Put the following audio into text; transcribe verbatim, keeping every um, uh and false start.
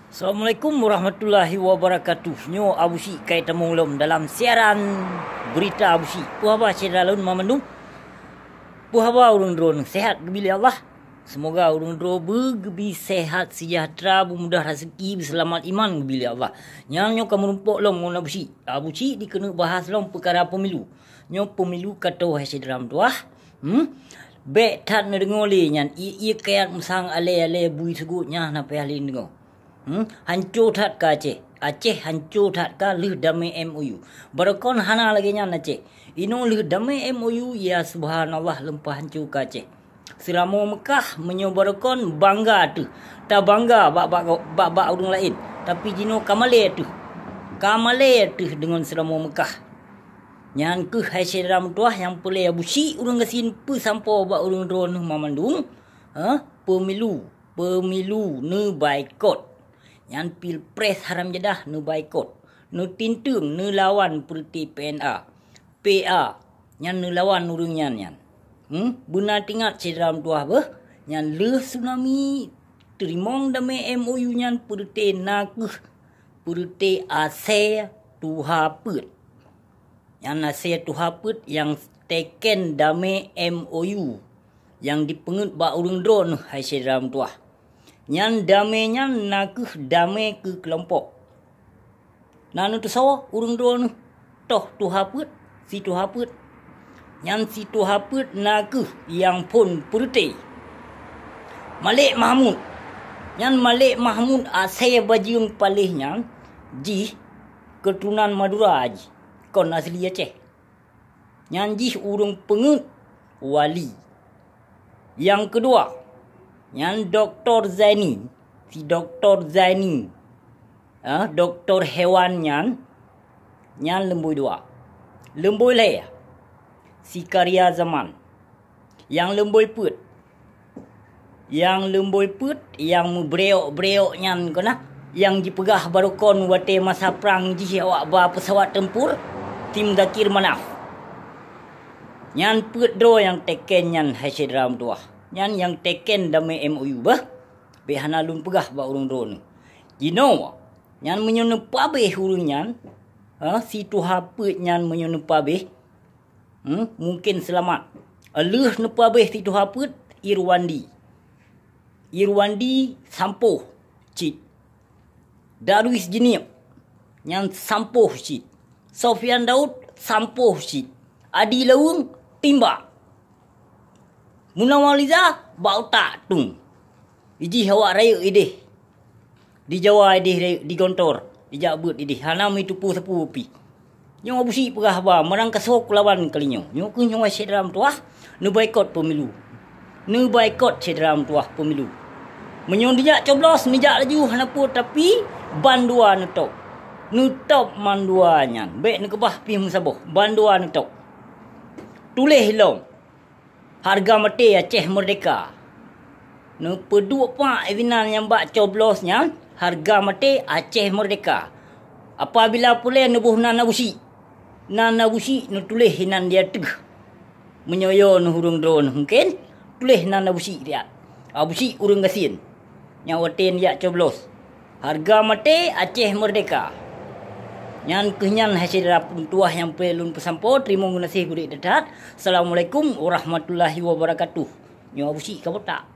Assalamualaikum warahmatullahi wabarakatuh. Nyoe Abu Syik ka tamong lom dalam siaran berita Abu Syik. Peue haba syedara lôn mamandum? Peue haba ureuëng droeneuh, sehat geubri lé Allah? Seumoga ureuëng droe beugeubi sehat, seujahteura, beumudah raseuki, beuseulamat iman geubri lé Allah. Nyan nyoe ka meurumpok lom ngon Abu Syik. Abu Syik dikeuneuk bahas lom peukara pemilu. Nyoe pemilu ka tô hai syedara meutuwah. Hmm? Bék that neudeungoe lé nyan, ié-ié kayat meusang alée-alée bui seugot nyang na payah lé neudeungoe. Hmm? Hanco that ka Aceh. Aceh hanco that ka lheueh damé M O U. Barokon hana lagée nyan Aceh. Inoe lheueh damé M O U, ya subhanallah, leumpah hanco ka Aceh. Seuramoe Meukah meunyoe barokon bangga teuh. Tabangga bak, bak, bak, bak ureuëng laén. Tapi jinoe ka malée teuh. Ka malée teuh deungon Seuramoe Meukah. Nyan kheueh hai syedara meutuwah nyang peureulée Abu Syik ureuëng gasien peusampoe bak ureuëng droeneuh mamandum, ha? Pemilu, pemilu neubaikot. Nyan pilpres haram jadah neubaikot. Neutinteung, neulawan peureuté P N A. P A, nyan neulawan ureuëng nyan, nyan. Hmm? Beuna teuingat syedara meutuwah beuh, nyan lheueh tsunami teurimong damé M O U nyan peureuté na kheueh peureuté asée tuha peuet. Nyan asée tuha peuet nyang teken damé M O U nyang dipeungeuet bak ureuëng droeneuh hai syedara meutuwah. Nyan damé nyan na kheueh damé keu keulompok. Na neuteusoe ureuëng droeneuh toh tuha peuet, si tuha peuet. Nyan si tuha peuet na kheueh nyang phon peureuté. Malik Mahmud. Nyan Malik Mahmud asée bajeueng paléh nyan jih keuturonan Madura jih, kon asli Aceh. Nyan jih ureuëng peungeuet wali. Nyang keudua, nyan Doktor Zaini, si Doktor Zaini, ah, doktor hewan nyan, nyan leumbôi dua. Leumbôi lhée, si Karya Zaman. Nyang leumbôi peuet, nyang leumbôi peuet nyang meubreok-breok nyan keunan, nyang jipeugah barokon watée masa prang jih awak ba peusawat tempur, Tim Zakir Manaf. Nyan peuet droe nyang teken nyan hai syedara meutuwah. Nyan nyang teken damé M O U beuh. Bék hana lôn peugah bak ureuëng droeneuh. Jinoe, nyan meunyoe neupabéh ureuëng nyan, ha, si tuha peuet nyan meunyoe neupabéh, Hmm, mungken seulamat. Lheueh neupabéh si tuha peuet, Irwandi. Irwandi sampoh cit. Darwis Jeunieb nyan sampoh cit. Sofyan Daud sampoh cit. Adi Laweueng timbak. Munawar Liza bak utak tueng. Ijih awak rayeuk ideh. Di Jawa ideh, di Gontor, ijak beuet ideh, hana meutupeue sapeue pih. Nyoe Abu Syik peugah haba, meurangkasoe keulawan kali nyoe. Nyoe kheueh nyoe syedara meutuwah, neubaikot pemilu. Neubaikot syedara meutuwah pemilu. Meunyoe neujak coblos, neujak laju, hana peue, tapi bandua neutôb. Neutôb mandua nyan, bék neukeubah pih meusaboh, bandua neutôb. Tuléh lom. Hareuga maté Aceh Meurdehka. Neupeuduek pak inan nyang bak coblos nyan, hareuga maté Aceh Meurdehka. Apabila puléh neuboh nan Abu Syik, nan Abu Syik neutuléh inan di ateueh. Meunyoe yo neuh ureuëng droeneuh mungken, tuléh nan Abu Syik riat. Abu Syik ureuëng gasien. Nyang watée neujak coblos. Hareuga maté Aceh Meurdehka. Nyan kheueh nyan hai syedara meutuwah nyang peureulée lôn peusampoe, teurimong geunaséh beudeuek that-that. Assalamualaikum warahmatullahi wabarakatuh. Nyoe Abu Syik ka botak.